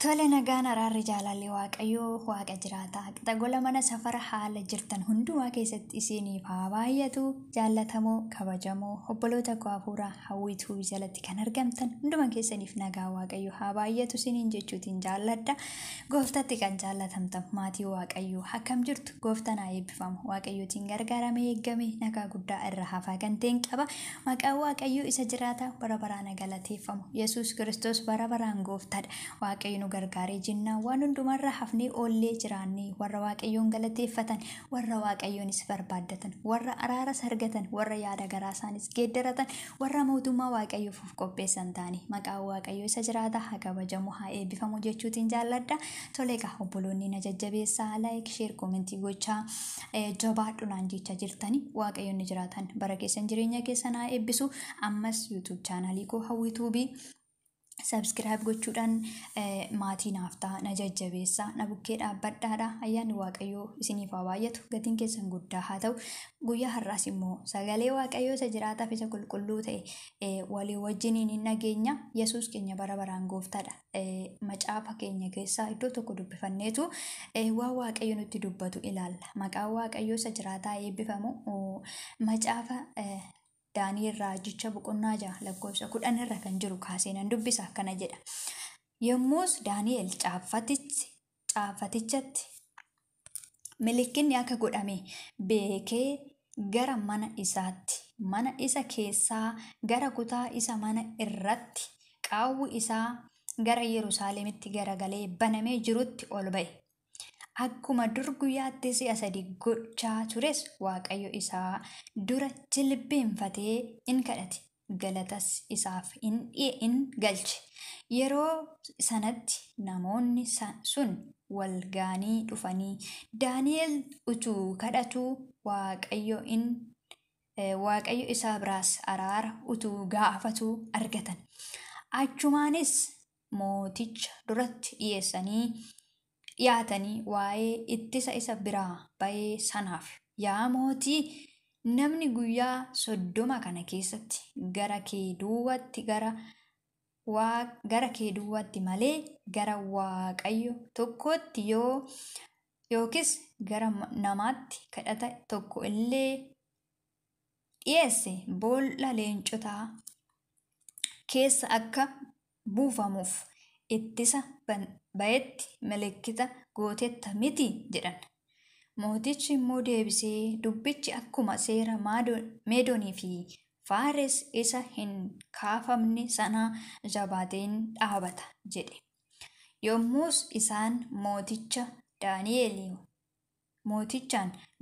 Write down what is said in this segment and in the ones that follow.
Tole, nagaan araarri jaalalli Waaqayyoo waaqa jiraataa qixa gola mana safara haala jirtan hundumaa keessatti isiniif haa baay'atu. Jaallatamoo, kabajamoo obboloota koo hafuuraa Hawwituu jalatti kan argamtan hunduma keessaniif nagaa Waaqayyoo haa baay'atu isiniin jechuutiin jaalladha. Gooftatti kan jaallatamtan maatii Waaqayyoo, akkam jirtu? Gooftaan haa eebbifamu. Waaqayyootiin gargaaramee eeggame nagaa guddaa irra hafaa kan ta'een qaba. Maqaan Waaqayyoo isa jiraataa bara baraan galateeffamu. Yesuus Kiristoos bara baraan gooftaadha. Waaqayyo nu gargaaree jennaan waan hundumarra hafnee oollee jiraannee, warra Waaqayyoon galateeffatan, warra Waaqayyoonis barbaaddatan, warra araaras argatan, warra yaada garaa isaanis geeddaratan, warra mootummaa Waaqayyoof of qopheessan ta'anii, maqaan Waaqayyoo isa jiraataa haa kabajamu, haa eebbifamu jechuutiin jaalladha. Tole egaa, obboloonni na jajjabeessaa, like, share, comment gochaa, jabaadhu naan jechaa jirtanii, Waaqayyoon ni jiraatan bara keessan jireenya keessan haa eebbisu. Ammas YouTube channelii koo Hawwituubii subscribe gochuudhaan maatii naaf ta'a, na jajjabeessaa, na bukkee dhaabbadhaadha. Ayyaanni Waaqayyoo isiniif haa baay'atu, gatiin keessan guddaa haa ta'u. Guyyaa har'aas immoo sagalee Waaqayyoo isa jiraataaf isa qulqulluu ta'e walii wajjiniin hin dhageenya. Yesuus keenya bara baraan gooftaadha. Macaafa keenya keessaa iddoo tokko dubbifanneetu waan Waaqayyo nutti dubbatu ilaalla. Maqaan Waaqayyoo isa jiraataa eebbifamu. Macaafa Daani'el raajicha boqonnaa 6 lakkoofsa 10 irra kan jiru kaasee nan dubbisa, akkana jedha. Yommus Daani'el caaffatichatti milikinni akka godhame beekee gara mana isaatti, mana isa keessaa gara kutaa isa mana irratti qaawwi isaa gara Yerusaalemitti garagalee banamee jirutti ol ba'e. Akkuma dur guyyaatti si'a sadi gochaa tures Waaqayyo isaa dura jilbeenfatee in kadhate. Galatas isaaf in galche. Yeroo sanatti namoonni sun wal ga'anii dhufanii Daani'el utuu kadhatuu, Waaqayyo isaa biraas araara utuu gaafatuu argatan. Achumaanis mooticha duratti dhiyeessanii dhiyaatanii waa'ee ittisa isa biraa ba'ee sanaaf, "Yaa mootii, namni guyyaa 30 kana keessatti gara kee duwwaatti malee gara Waaqayyo tokkotti yoo yookiis gara namaatti kadhata tokko illee dhiyeesse boolla leencotaa keessa akka buufamuuf ittisa ba'etti milikkita gootetta miti?" jedhan. Mootichi immoo deebisee, "Dubbichi akkuma seera Meedonii fi Faares isa hin kaafamne sanaa jabaateen dhaabata" jedhe. Yommus isaan mootichaan,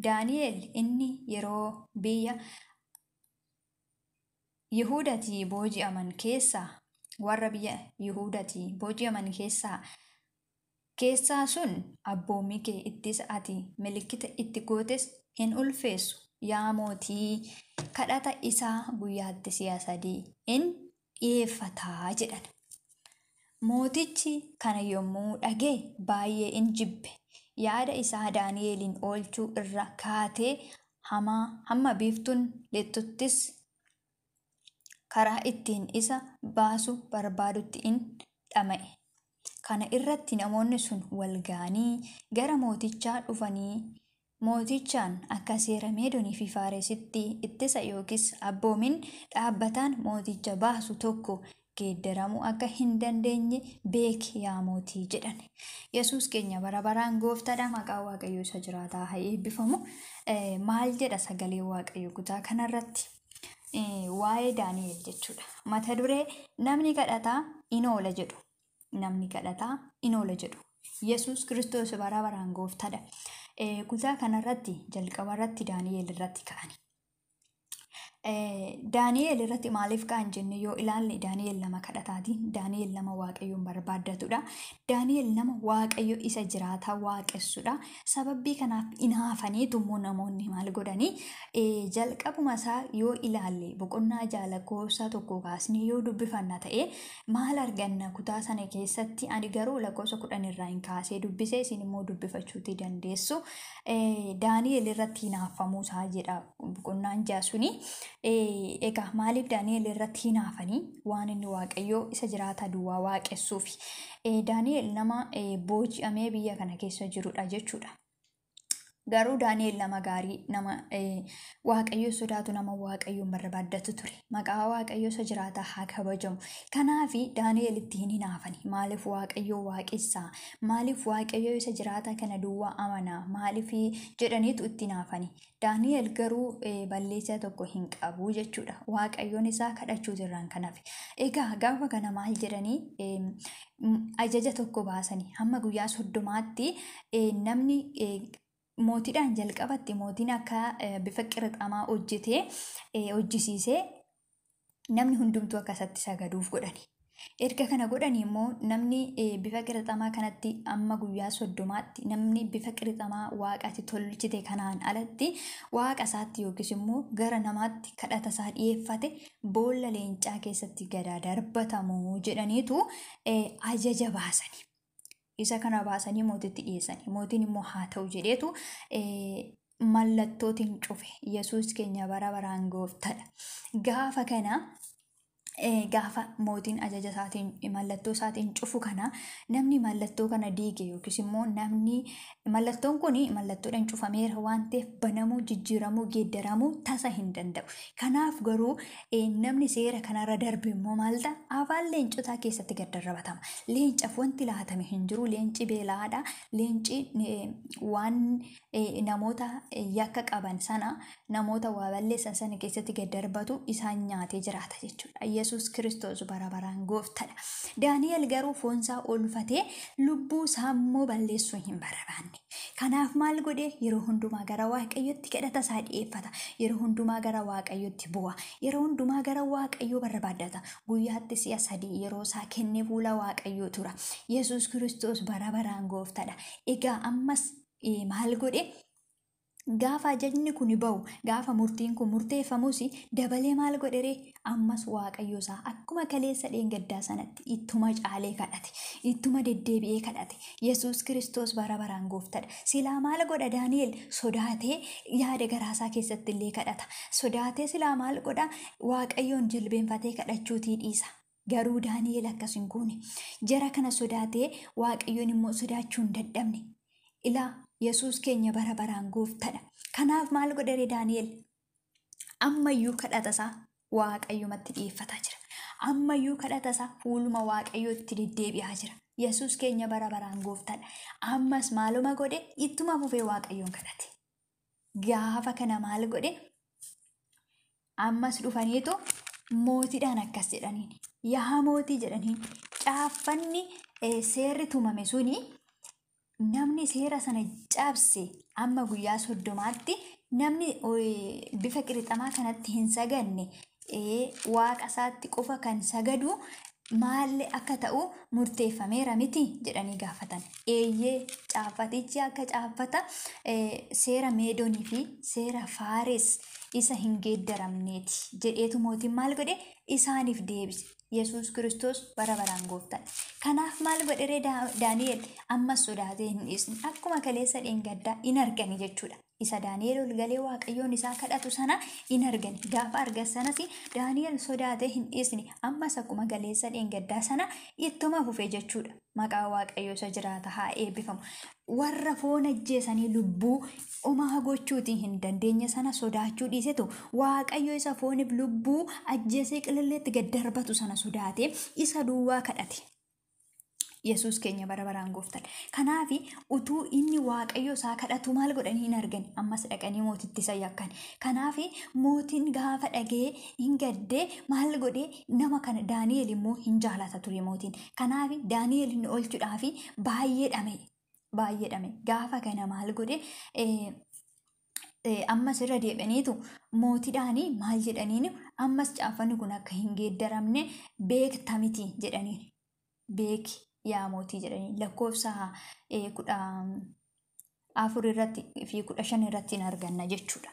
"Daani'el inni yeroo biyya Yihuudaatii booji'aman keessaa warra biyya Yihuudaatii booji'aman keessaa sun abboommii kee ittisa ati milikkita itti gootes hin ulfeessu. Yaa mootii, kadhata isaa guyyaatti si'a sadii in dhiyeeffataa" jedhan. Mootichi kana yommuu dhaga'e baay'ee in jibbe. Yaada isaa Daani'elin oolchuu irra kaatee hamma biiftuun lixxuttis karaa ittiin isa baasu barbaadutti in dhama'e. Kana irratti namoonni sun wal ga'anii gara mootichaa dhufanii mootichaan, "Akka seera Meedonii fi Faaresitti ittisa yookiis abboomiin dhaabbataan mooticha baasu tokko geeddaramuu akka hin dandeenye beeki, yaa mootii" jedhan. Yesuus keenya bara baraan gooftaadha. Maqaan Waaqayyoo isa jiraataa haa eebbifamu. Maal jedha sagalee Waaqayyoo kutaa kanarratti? Waa'ee Daani'el jechuudha. Mata duree "Namni kadhataa in oola" jedhu. Namni kadhataa in oola jedhu. Yesuus Kiristoos bara baraan gooftaadha. Kutaa kanarratti jalqaba irratti Daani'el irratti ka'ani. Daani'el irratti maaliif ka'an jenne yoo ilaalle, Daani'el nama kadhataati. Daani'el nama Waaqayyoon barbaaddatudha. Daani'el nama Waaqayyo isa jiraataa waaqessudha. Sababii kanaaf inaafaniitu immoo namoonni maal godhanii, jalqabuma isaa yoo ilaalle, boqonnaa 6 lakkoofsa 1 kaasnee yoo dubbifanna ta'e maal arganna kutaa sana keessatti? Ani garuu lakkoofsa 10 irraa hin kaasee dubbise, isin immoo dubbifachuutii dandeessu. Daani'el irratti hinaaffamuu isaa jedha boqonnaan 6 suni. Egaa maaliif Daani'el irratti hinaafanii? Waan inni Waaqayyoo isa jiraataa duwwaa waaqessuufi. Daani'el nama booji'amee biyya kana keessa jirudha jechuudha. Garuu Daani'el nama gaarii, nama Waaqayyo sodaatu, nama Waaqayyoon barbaaddatu ture. Maqaa Waaqayyo isa jiraataa haa kabajamu. Kanaaf Daani'el itti hin hinaafani. Maaliif Waaqayyo waaqessaa? Maaliif Waaqayyo isa jiraataa kana duwwaa amanaa? Maaliif jedhaniitu itti hinaafani? Daani'el garuu balleessaa tokko hin qabu jechuudha. Waaqayyoon isaa kadhachuutirraan kan hafe. Egaa gaafa kana maal jedhanii ajaja tokko baasanii hamma guyyaa 30tti namni mootiidhaan jalqabatti mootiin akka bifa qirixamaa hojjetee hojjisiisee namni hundumtuu akka isatti sagaduuf godhani. Erga kana godhanii immoo namni bifa qirixamaa kanatti amma guyyaa 30tti namni bifa qirixamaa waaqatti tolchite kanaan alatti waaqa isaatti yookiis immoo gara namaatti kadhata isaa dhiyeeffate boolla leencaa keessatti gadaa darbatamu jedhaniitu ajaja baasani. Isa kana baasanii mootitti dhiyeessani. Mootiin immoo haa ta'u jedheetu mallattootiin cufe. Yesuus keenya bara baraan gooftadha. Gaafa kana gaafa mootiin ajaja isaatiin mallattoo isaatiin cufu kana namni mallattoo kana diige yookiis immoo namni mallattoon kun mallattoodhaan cufameera waan ta'eef banamuu, jijjiiramuu, geeddaramuu tasa hin danda'u. Kanaaf garuu namni seera kanarra darbe immoo maal ta'a? Afaan leencotaa keessatti gad darbatama. Leencaaf wanti laatame hin jiru. Leenci beelaadha. Leenci waan namoota yakka qaban sana, namoota waa balleessan sana keessatti gad darbatu isaan nyaatee jiraata jechuudha. Yesuus Kiristoos bara baraan gooftadha. Daani'el garuu foonsaa oolfatee lubbuu isaa immoo balleessuu hin barbaanne. Kanaaf maal godhee? Yeroo hundumaa gara Waaqayyootti kadhata isaa dhiyeeffata. Yeroo hundumaa gara Waaqayyootti bu'a. Yeroo hundumaa gara Waaqayyoo barbaaddata. Guyyaatti si'a 3 yeroo isaa kennee fuula Waaqayyoo tura. Yesuus Kiristoos bara baraan gooftadha. Egaa ammas maal godhee? Gaafa ajajni kun ba'u, gaafa murtiin kun murteeffamus dabalee maal godheree? Ammas Waaqayyo isaa akkuma kaleessa dheengaddaa sanatti ittuma caalee kadhate, ittuma deddeebi'ee kadhate. Yesuus Kiristoos bara baraan gooftadha. Silaa maal godha Daani'el? Sodaatee yaada garaasaa keessatti illee kadhata. Sodaatee silaa maal godha? Waaqayyoon jilbeenfatee kadhachuutii dhiisa. Garuu Daani'el akkas hin goone. Jara kana sodaatee Waaqayyoon immoo sodaachuu hin dadhabne. Ilaa Yesuus keenya bara baraan gooftadha. Kanaaf maal godheree Daani'el? Ammayyuu kadhata isaa Waaqayyumatti dhiyeeffataa jira. Ammayyuu kadhata isaa fuuluma Waaqayyootti deddeebi'aa jira. Yesuus keenya bara baraan gooftadha. Ammas maaluma godhe? Ittuma fufee Waaqayyoon kadhate. Gaafa kana maal godhe? Ammas dhufaniitu mootiidhaan akkas jedhaniin. Yaa mootii jedhaniin, caaffanni seerri tumame suni namni seera sana cabse amma guyyaa 30tti namni bifa qirixamaa kanatti hin saganne waaqa isaatti qofa kan sagadu maalli akka ta'u murteeffameera miti jedhanii gaafatan. Eeyyee, caaffatichi akka caaffata seera Meedoonii fi seera Faares isa hin geeddaramneeti jedheetu mootiin maal godhe? Isaaniif deebise. Yesuus Kiristoos bara baraan gooftadha. Kanaaf maal godheree Daani'el? Ammas sodaatee hin dhiisne. Akkuma kaleessa dheengaddaa in argani jechuudha. Isa Daani'el ol galee Waaqayyoon isaa kadhatu sana in argani. Gaafa argan sanas Daani'el sodaatee hin dhiisne. Ammas akkuma kaleessa dheengaddaa sana ittuma fufee jechuudha. Maqaa Waaqayyoo isa jiraata haa eebbifamu. Warra foon ajjeesanii lubbuu homaa gochuutiin hin dandeenye sana sodaachuu dhiisetu Waaqayyo isa fooniif lubbuu ajjeesee qililleetti gad darbatu sana sodaatee isa duwwaa kadhate. Yesuus keenya bara baraan gooftadha. Kanaaf utuu inni Waaqayyo isaa kadhatu maal godhanii hin argani. Ammas dhaqanii mootitti isa yakkan. Kanaaf mootiin gaafa dhagee hin gaddee maal godhee? Nama kana Daani'el immoo hin jaalata ture mootiin. Kanaaf Daani'el inni oolchuudhaaf baay'ee dhame. Baay'ee dhame. Gaafa kana maal godhee? Ammas irra deebi'aniitu mootiidhaanii maal jedhaniin? Ammas caaffanni kun akka hin geeddaramne beekta miti jedhaniin. Beeki yaa mootii jedhanii lakkoofsa 14 irratti fi 15 irratti hin arganna jechuudha.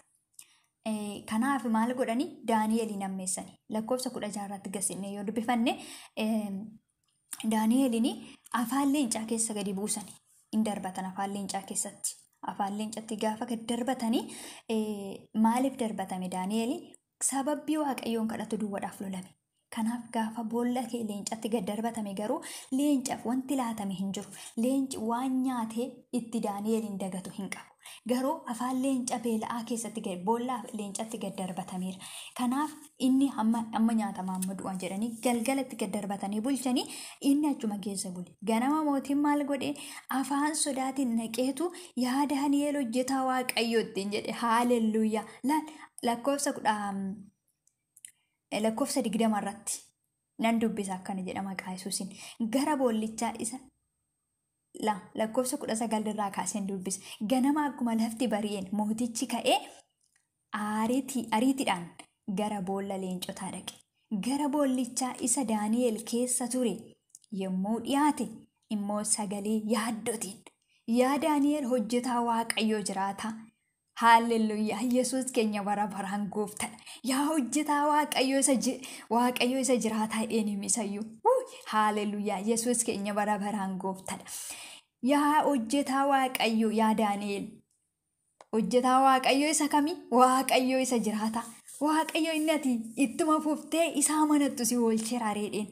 Kanaaf maal godhanii? Daani'eliin ammeessani. Lakkoofsa 16 irratti gasinne yoo dubbifanne Daani'eliin afaan leencaa keessa gadi buusani. Hin darbatan afaan leencaa keessatti. Afaan leencatti gaafa gad darbatanii maaliif darbatame Daani'eli? Sababii Waaqayyoon kadhatu duwwaadhaaf lolame. Kanaaf gaafa boolla kee leencatti gad darbatame garuu leencaaf wanti laatame hin jiru. Leenci waan nyaatee itti Daani'eliin dagatu hin qabu. Garuu afaan leenca beela'aa keessatti boolla leencatti gad darbatameera. Kanaaf inni amma nyaatama amma du'a jedhanii galgalatti gad darbatanii bulchanii inni achuma keessa bule. Ganama mootiin maal godhee afaan sodaatiin naqeetu yaa Daani'el hojjetaa Waaqayyoo ittiin jedhe. Haalelluuyaa. Lakkoofsa 20 irratti nan dubbisa akkana jedha maqaa Yesuusiin. Gara boollichaa isa lakkoofsa 19 irraa kaaseen dubbisa. Ganama akkuma lafti bari'een mootichi ka'ee ariitiidhaan gara boolla leencotaa dhaqe. Gara boollichaa isa Daani'el keessa ture yommuu dhiyaate immoo sagalee yaaddootiin yaa Daani'el hojjetaa Waaqayyoo jiraataa. Haalelluuyaa! Yesuus keenya bara baraan gooftadha. Yaa hojjetaa Waaqayyoo isa jiraataa jedheen isayyuu. Haalelluuyaa! Yesuus keenya bara baraan gooftadha. Yaa hojjetaa Waaqayyoo yaa Daani'el. Hojjetaa Waaqayyoo isa kamii? Waaqayyoo isa jiraataa. Waaqayyoo inni ati ittuma fuftee isa amanattu si oolcheera reedheen.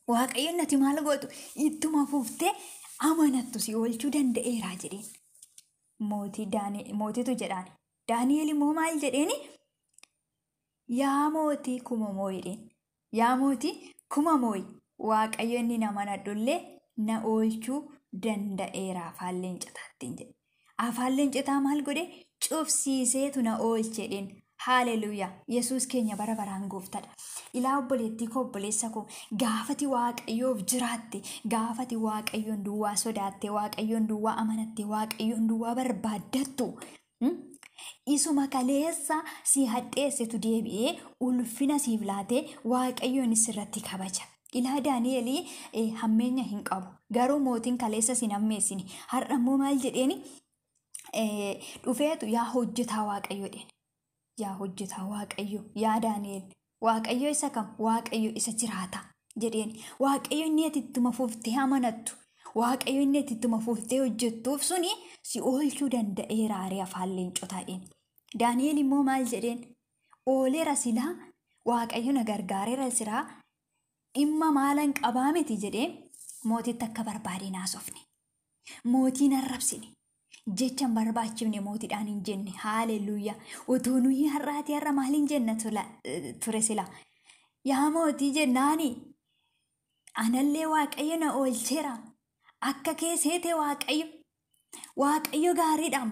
Waaqayyo inni ati maal gootu? Ittuma fuftee amanattu si oolchuu danda'eera jedheen. Mootiitu jedhaan. Daani'el immoo maal jedheeni? Yaa mootii kuma moo'i jedheen. Yaa mootii kuma moo'i. Waaqayyo inni na amanadhullee na oolchuu danda'eera afaan leencotaattiin jedhe. Afaan leencotaa maal godhe? Cufsiiseetu na oolche jedheen. Haaleluyyaa! Yesuus keenya bara baraan gooftadha. Ilaa obboleettii koo obboleessa koo gaafati Waaqayyoof jiraatte, gaafati Waaqayyoon duwwaa sodaatte, Waaqayyoon duwwaa amanatte, Waaqayyoon duwwaa barbaaddattu. Isuma kaleessa si hadheessetu deebi'ee ulfina siif laatee Waaqayyoon sirratti kabaja. Ilaa Daani'elii hammeenya hin qabu. Garuu mootiin kaleessa si hammeessine. Har'a immoo maal jedheeni? Dhufeetu yaa hojjetaa Waaqayyoo jedheen. Yaa hojjetaa Waaqayyo, yaa Daani'el, Waaqayyo isa kam? Waaqayyo isa jiraata jedheen. Waaqayyo inni ati ittuma fuftee amanattu, Waaqayyo inni ati ittuma fuftee hojjettuuf suni si oolchuu danda'eera aree afaan leencotaa jedheen. Daani'el immoo maal jedheen? Ooleera silaa, Waaqayyo na gargaareera silaa, dhimma maalan qabaa miti jedhee mootitti akka barbaadeen haasofne. Mootiin arrabsine. Jecha hin barbaachifne mootiidhaan hin jenne. Haaleluyyaa! Utuu nuyi har'aatii har'a maal hin jenna ture sila? Yaa mootii jennaani anallee Waaqayyo na oolcheera. Akka kee seete Waaqayyo. Waaqayyo gaariidha.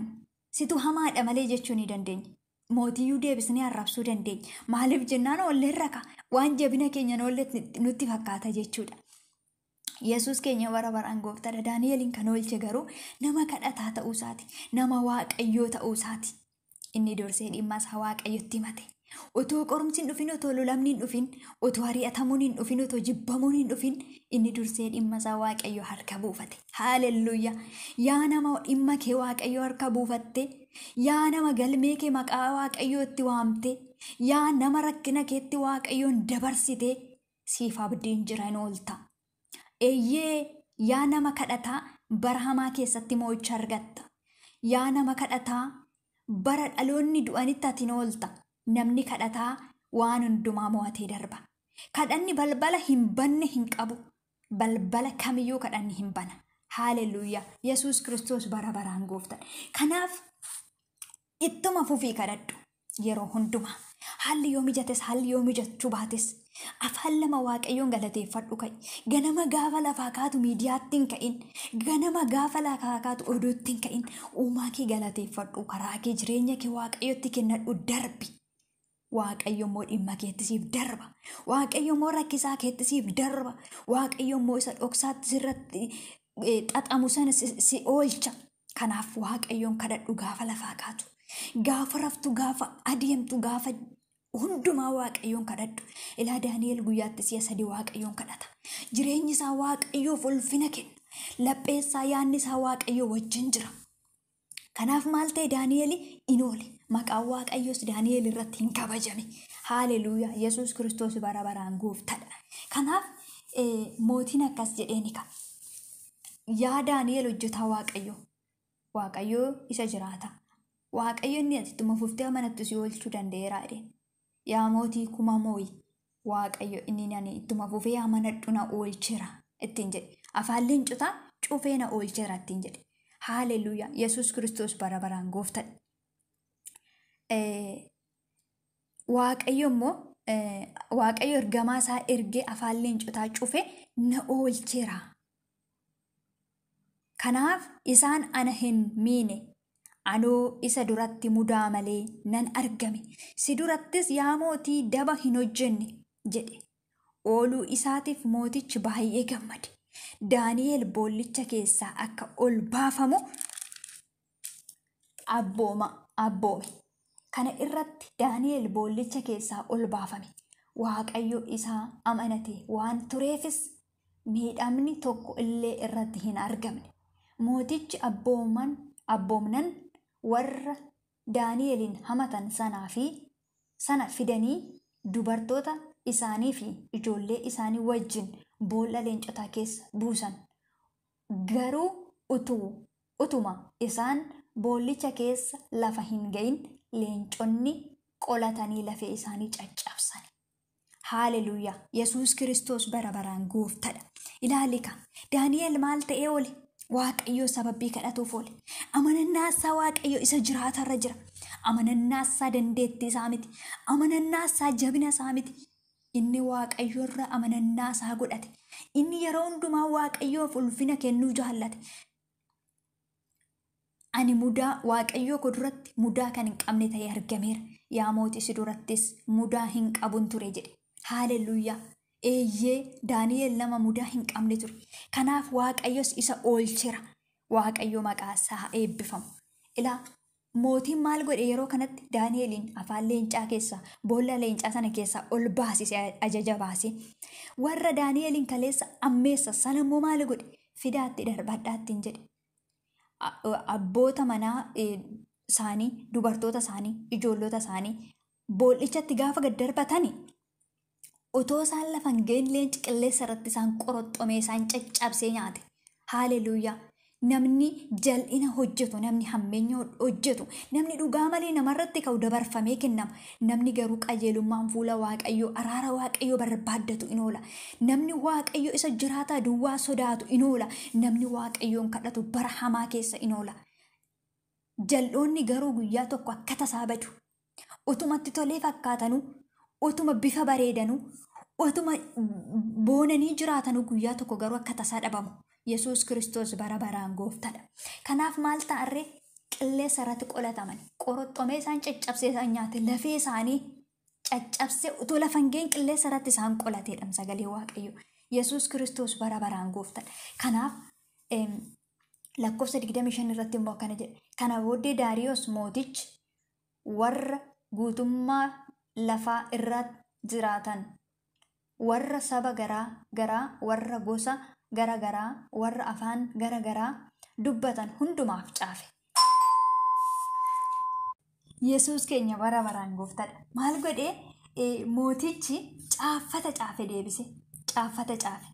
Situ hamaadha malee jechuu ni dandeenya. Mootiyyuu deebisnee arrabsuu dandeenya. Maaliif jennaan oolleerra ka waan jabina keenya oollee nutti fakkaata jechuudha. Yesuus keenya bara baraan gooftadha. Daani'eliin kan oolche garuu nama kadhataa ta'uu isaati. Nama Waaqayyoo ta'uu isaati. Inni dursee dhimma isaa Waaqayyotti himate. Otoo qorumsi hin dhufin, otoo lolamni hin dhufin, otoo ari'atamuun hin dhufin, otoo jibbamuun hin dhufin, inni dursee dhimma isaa Waaqayyo harka buufate. Haaleluyyaa! Yaa nama dhimma kee Waaqayyo harka buufatte, yaa nama galmee kee maqaa Waaqayyootti waamte, yaa nama rakkina keetti Waaqayyoon dabarsite, siif abdiin jira hin oolta. Eeyyee yaa nama kadhataa bara hamaa keessatti moo'icha argatta. Yaa nama kadhataa bara dhaloonni du'anitti ati hin oolta. Namni kadhataa waan hundumaa mo'atee darba. Kadhanni balbala hin banne hin qabu. Balbala kamiyyuu kadhanni hin bana. Haaleluyyaa! Yesuus Kiristoos bara baraan gooftadha. Kanaaf ittuma fufii kadhadhu yeroo hundumaa. Haalli yoo mijates haalli yoo mijachuu baates afaan lama Waaqayyoon galateeffadhu ka'i. Ganama gaafa lafaa kaatu miidiyaatti hin ka'in. Ganama gaafa lafaa kaatu oduutti hin ka'in. Uumaa kee galateeffadhu. Karaa kee jireenya kee Waaqayyotti kennadhu darbi. Waaqayyo immoo dhimma keetti siif darba. Waaqayyo immoo rakkisaa keetti siif darba. Waaqayyo immoo isa dhoksaatti sirratti xaxamu sana si oolcha. Kanaaf Waaqayyoon kadhadhu gaafa lafaa kaatu. Gaafa raftu, gaafa adeemtu, gaafa hundumaa Waaqayyoon kadhadhu. Ilaa Daani'el guyyaatti si'a 3 Waaqayyoon kadhata. Jireenyi isaa Waaqayyoof ulfina kenna. Lapheessaa yaadni isaa Waaqayyoo wajjin jira. Kanaaf maal ta'e Daani'el in oole. Maqaan Waaqayyoos Daani'el irratti hin kabajame. Haaleluyyaa! Yesuus Kiristoos bara baraan gooftadha. Kanaaf mootiin akkas jedheeni ka. Yaa Daani'el hojjetaa Waaqayyoo. Waaqayyoo isa jiraata. Waaqayyo inni ati ittuma fuftee amanattu si oolchuu danda'eera jedheen. Yaa mootii kuma mooyi, Waaqayyo inni ani ittuma fufee amanadhu na oolcheera ittiin jedhe. Afaan leencotaa cufee na oolcheera ittiin jedhe. Haaleluyyaa! Yesuus Kiristoos bara baraan gooftadha. Waaqayyo immoo Waaqayyo ergamaa isaa ergee afaan leencotaa cufee na oolcheera. Kanaaf isaan ana hin miine. Anoo isa duratti mudaa malee nan argame. Si durattis yaa mootii daba hin hojjenne jedhe. Ooluu isaatiif mootichi baay'ee gammade. Daani'el boollicha keessaa akka ol baafamu abboome. Kana irratti Daani'el boollicha keessaa ol baafame. Waaqayyo isaa amanate waan tureefis miidhamni tokko illee irratti hin argamne. Mootichi abboomnan warra Daani'elin hamatan sana fidanii dubartoota isaanii fi ijoollee isaanii wajjin boolla leencotaa keessa buusan. Garuu utuma isaan boollicha keessa lafa hin ga'in leenconni qolatanii lafee isaanii caccabsan. Haaleluyyaa! Yesuus Kiristoos bara baraan gooftadha. Ilaalika, Daani'el maal ta'ee oole? Waaqayyo sababii kadhatuuf oole. Amanannaa isaa Waaqayyo isa jiraatarra jira. Amanannaa isaa dandeettii isaa miti. Amanannaa isaa jabina isaa miti. Inni Waaqayyo irra amanannaa isaa godhate. Inni yeroo hundumaa Waaqayyoof ulfina kennuu jaallate. Ani mudaa Waaqayyoo koo duratti mudaa kan hin qabne ta'ee argameera. Yaa mootii si durattis mudaa hin qabun ture jedhe. Haaleluyyaa! Eeyyee, Daani'el nama mudaa hin qabne ture. Kanaaf Waaqayyos isa oolcheera. Waaqayyo maqaa isaa haa eebbifamu. Ilaa, mootiin maal godhe yeroo kanatti? Daani'eliin afaan leencaa keessaa, boolla leencaa sana keessaa ol baasise, ajaja baase. Warra Daani'eliin kaleessa ammeessa sana immoo maal godhe? Fidaatti darbadhaattiin jedhe. Abboota manaa isaanii, dubartoota isaanii, ijoollota isaanii boollichatti gaafa gad darbatani otoo isaan lafa hin ga'in leenci qilleensa irratti isaan qoroxxomee isaan caccabsee nyaate. Haaleluyyaa! Namni jal'ina hojjetu, namni hammeenya hojjetu, namni dhugaa malee namarratti ka'u dabarfamee kennama. Namni garuu qajeelummaan fuula Waaqayyoo, araara Waaqayyoo barbaaddatu in oola. Namni Waaqayyo isa jiraataa duwwaa sodaatu in oola. Namni Waaqayyoon kadhatu bara hamaa keessa in oola. Jal'oonni garuu guyyaa tokko akka tasaa badu. Utumatti tolee fakkaatanuu, utuma bifa bareedanuu, utuma boonanii jiraatanuu guyyaa tokko garuu akka tasaa dhabamu. Yesuus Kiristoos bara baraan gooftadha. Kanaaf maal ta'arree? Qilleensa irratti qolataman. Qoroxxomee isaan caccabsee isaan nyaate, lafee isaanii caccabsee utuu lafa hin ga'in qilleensa irratti isaan qolateedha sagalee Waaqayyo. Yesuus Kiristoos bara baraan gooftadha. Kanaaf lakkoofsa 25 irratti immoo akkana jedha. Kana booddee Daariyoos mootichi warra guutummaa lafaa irra jiraatan, warra saba garaa garaa, warra gosa gara garaa, warra afaan gara garaa dubbatan hundumaaf caafe. Yesuus keenya bara baraan gooftadha. Maal godhee mootichi? Caaffata caafe deebise. Caaffata caafe.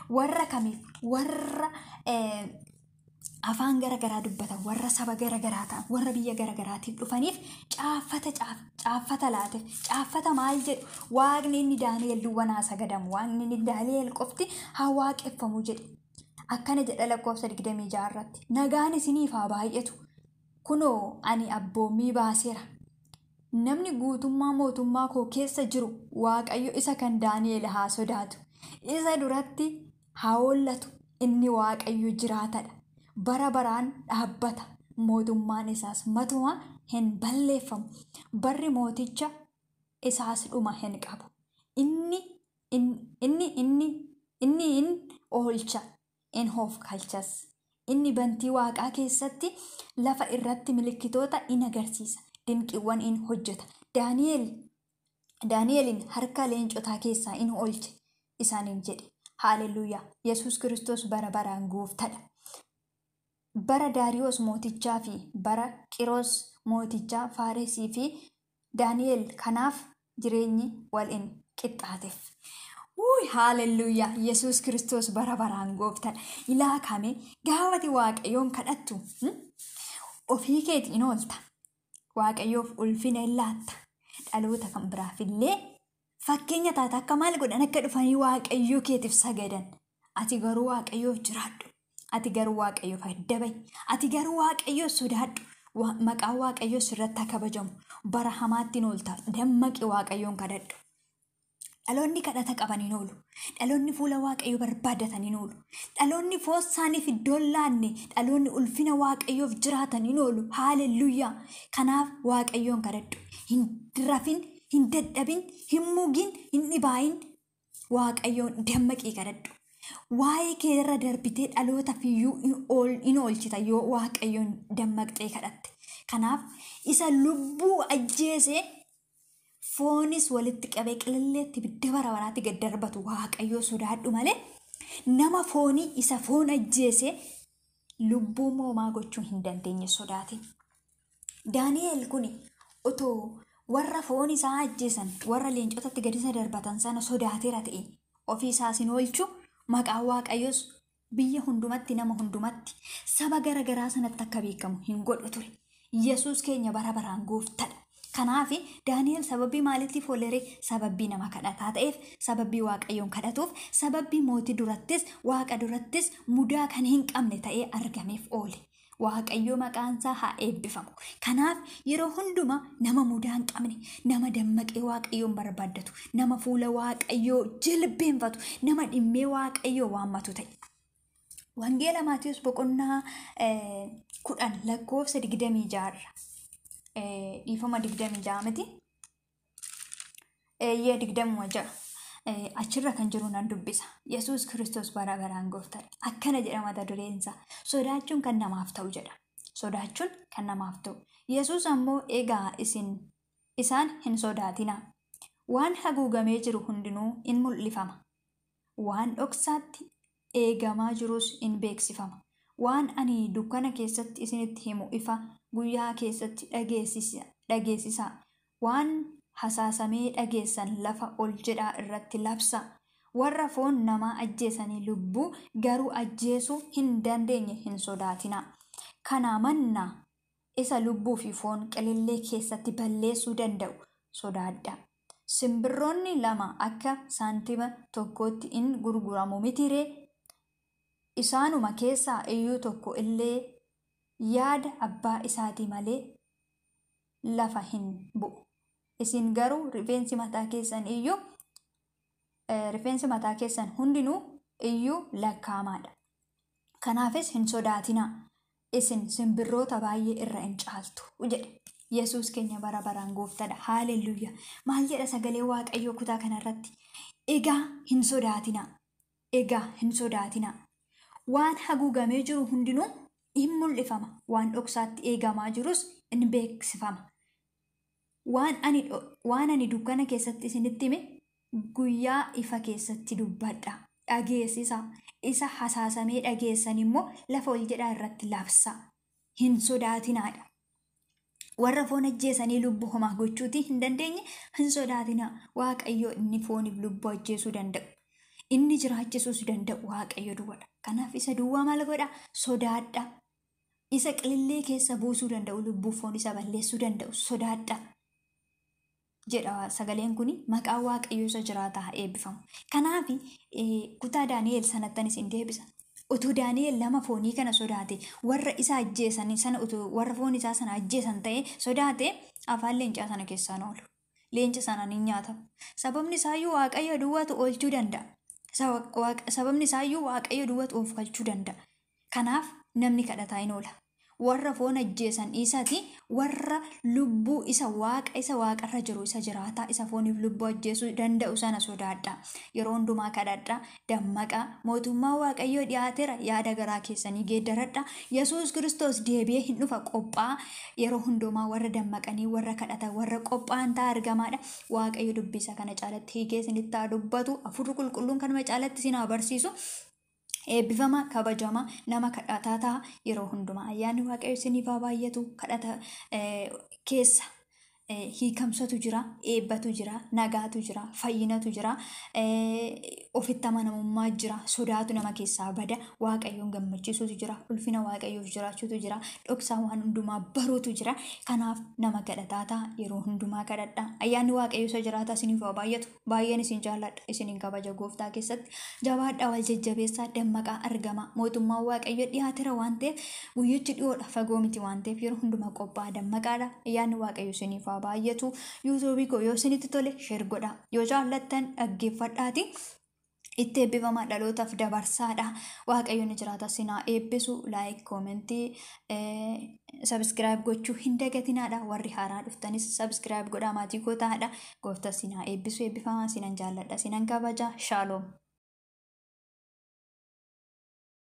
Warra kamiif? Warra afaan gara garaa dubbatan, warra saba gara garaa ta'an, warra biyya gara garaatiif dhufaniif caaffata caafe, caaffata laateef. Caaffata maal jedhu? Waaqni inni Daani'el duwwaa naa sagadamu, waaqni inni Daani'el qofti haa waaqeffamu jedhe. Akkana jedha lakkoofsa 26 irratti. Nagaan isiniif haa baay'atu. Kunoo ani abboommii baaseera. Namni guutummaa mootummaa koo keessa jiru Waaqayyo isa kan Daani'el haa sodaatu. Isa duratti haa hollatu. Inni Waaqayyo jiraatadha. Bara baraan dhaabbata. Mootummaan isaas matuma hin balleeffamu. Barri mooticha isaas dhuma hin qabu. Inni inni inni inni in oolcha, in hoofkalchas. Inni bantii waaqaa keessatti lafa irratti milikkitoota in agarsiisa. Dinqiiwwan in hojjeta. Daani'elin harka leencotaa keessaa in oolche isaaniin jedhe. Haaleluyyaa! Yesuus Kiristoos bara baraan gooftadha. Bara Daariyoos mootichaa fi bara Qiroos mootichaa Faaresii fi Daani'el kanaaf jireenyi wal in qixxaateef. Wuuy, haaleluyyaa! Yesuus Kiristoos bara baraan gooftadha. Ilaa kame gaafati Waaqayyoon kadhattu ofii keeti in oolta. Waaqayyoof ulfina hin laatta. Dhaloota kan biraafillee fakkeenya taata akka maal godhan akka dhufanii Waaqayyoo keetiif sagadan. Ati garuu Waaqayyoof jiraadhu. Ati garuu Waaqayyoof adda bahi. Ati garuu Waaqayyoo sodaadhu. Maqaan Waaqayyoo sirratti haa kabajamu. Bara hamaatti hin oolta. Dammaqi Waaqayyoon kadhadhu. Dhaloonni kadhata qaban hin oolu. Dhaloonni fuula Waaqayyoo barbaadatan hin oolu. Dhaloonni foon isaaniif iddoo hin laanne, dhaloonni ulfina Waaqayyoof jiraatan hin oolu. Haaleluyyaa! Kanaaf Waaqayyoon kadhadhu. Hin rafin, hin dadhabin, hin mugin, hin dhibaayin. Waaqayyoon dammaqii kadhadhu. Waa'ee kee irra darbitee dhalootaaf iyyuu hin oolchita yoo Waaqayyoon dammaqxee kadhatte. Kanaaf isa lubbuu ajjeesee foonis walitti qabee qililleetti ibidda bara baraatti gad darbatu Waaqayyoo sodaadhu malee nama foonii isa foon ajjeesee lubbuu moomaa gochuu hin dandeenye sodaatin. Daani'el kun otoo warra foon isaa ajjeesan warra leencotatti gad isa darbatan sana sodaateera ta'e ofii isaas hin oolchu maqaan Waaqayyoos biyya hundumatti nama hundumatti saba gara garaa sanatti akka beekamu hin godhu ture. Yesuus keenya bara baraan gooftadha. Kanaaf Daani'el sababii maaliitiif ooleree? Sababii nama kadhataa ta'eef, sababii Waaqayyoon kadhatuuf, sababii mootii durattis Waaqa durattis mudaa kan hin qabne ta'ee argameef oole. Waaqayyoo maqaan isaa haa eebbifamu. Kanaaf yeroo hundumaa nama mudaa hin qabne, nama dammaqee Waaqayyoon barbaaddatu, nama fuula Waaqayyoo jilbeenfatu, nama dhimmee Waaqayyoo waammatu ta'e. Wangeela Maatiyus boqonnaa 10 lakkoofsa 26 dhiifama 26 miti. Eeyyee 26. Achirra kan jiru nan dubbisa. Yesuus Kiristoos bara baraan gooftaadha. Akkana jedha mata dureensa. Sodaachuun kan namaaf ta'u jedha. Sodaachuun kan namaaf ta'u. Yesuus ammoo egaa isaan hin sodaatinaa. Waan haguugamee jiru hundinuu in mul'ifama. Waan dhoksaatti eegamaa jirus in beeksifama. Waan ani dukkana keessatti isinitti himu ifa guyyaa keessatti dhageessisaa. Waan hasaasamee dhageessan lafa ol jedhaa irratti labsa. Warra foon namaa ajjeesanii lubbuu garuu ajjeesuu hin dandeenye hin sodaatinaa. Kanaa mannaa isa lubbuu fi foon qilillee keessatti balleessuu danda'u sodaadha. Simbirroonni lama akka saantima tokkootti in gurguramu mitiree? Isaanuma keessaa iyyuu tokko illee yaada abbaa isaatii malee lafa hin bu'u. Isin garuu rifeensi mataa keessan iyyuu rifeensi mataa keessan hundinuu iyyuu lakkaa'amaadha. Kanaafis hin sodaatinaa. Isin simbirroota baay'ee irra hin caaltu jedhe. Yesuus keenya bara baraan gooftadha. Haaleluyyaa. Maal jedha sagalee Waaqayyoo kutaa kanarratti? Egaa hin sodaatinaa. Egaa hin sodaatinaa. Waan haguugamee jiru hundinuu in mul'ifama. Waan dhoksaatti eegamaa jirus in beeksifama. Waan ani dukkana keessatti isinitti hime guyyaa ifa keessatti dubbadha. Dhageessisaa. Isa hasaasamee dhageessan immoo lafa ol jedhaa irratti labsa. Hin sodaatinaadha. Warra foon ajjeesanii lubbuu homaa gochuutii hin dandeenye hin sodaatinaa. Waaqayyo inni fooniif lubbuu ajjeesuu danda'u. Inni jiraachisuus danda'u Waaqayyo duwwaadha. Kanaaf isa duwwaa maal godha? Sodaadha. Isa qilillee keessa buusuu danda'u, lubbuu foon isa balleessuu danda'u sodaadha. Jedha sagaleen kun maqaa Waaqayyoo isa jiraataa haa eebbifamu. Kanaaf kutaa Daani'el sanattan isin deebisa. Utuu Daani'el lama foonii kana sodaate warra isa ajjeesan sana utuu warra foon isaa sana ajjeesan ta'e sodaate afaan leencaa sana keessaan oolu. Leenca sanaan hin nyaatamu. Sababni isaayyuu Waaqayyo duwwaatu oolchuu danda'a. Sababni isaayyuu Waaqayyo duwwaatu of galchuu danda'a. Kanaaf namni kadhataa hin oola. Warra foon ajjeesan dhiisati warra lubbuu isa waaqa isa waaqarra jiru isa jiraataa isa fooniif lubbuu ajjeesuu danda'u sana sodaadha. Yeroo hundumaa kadhadha, dammaqaa, mootummaa Waaqayyoo dhiyaateera yaada garaa keessanii geeddaradha. Yesuus Kiristoos deebi'ee hin dhufa qophaa yeroo hundumaa warra dammaqanii warra kadhatan warra qophaa'an ta'a argamaadha. Waaqayyo dubbii isa kana caalatti hiikee isinitti haa dubbatu. Hafuurri qulqulluun kanuma caalatti isin haa barsiisu. Eebbifama kabajama nama kadhataa ta'a yeroo hundumaa ayyaanni Waaqayyo isiniif haa baay'atu kadhata keessa Hiikamsatu jira, eebbatu jira, nagaatu jira, fayyinatu jira, ofitti amanamummaa jira, sodaatu nama keessaa bada, Waaqayyoon gammachiisutu jira, ulfina Waaqayyoof jiraachuutu jira, dhoksaa waan hundumaa baruutu jira. Kanaaf nama kadhataa ta'a, yeroo hundumaa kadhadha. Ayyaanni Waaqayyo isa jiraataa isiniif haa baay'atu. Baay'een isin jaalladha, isinin kabaja gooftaa keessatti. Jabaadhaa, wal jajjabeessaa, dammaqaa argama. Mootummaan Waaqayyo dhiyaateera waan ta'eef, guyyichi dhiyoodha, fagoo miti waan ta'eef, yeroo hundumaa qophaa'aa, dammaqaadha. Ayyaanni Waaqayyo isiniif haa baay'atu. Yuutuubii koo yoo isinitti tole share godha. Yoo jaallattan dhaggeeffadhaati. Itti eebbifamaa, dhalootaaf dabarsaadha. Waaqayyo ni jiraata sinaa eebbisu. Like, comment, subscribe gochuu hin dagatinaadha. Warri haaraa dhuftanis subscribe godhaa, maatii koo ta'aadha. Gooftaa sinaa eebbisu, eebbifamaa, sinan jaalladha, sinan kabaja. Shaaloom.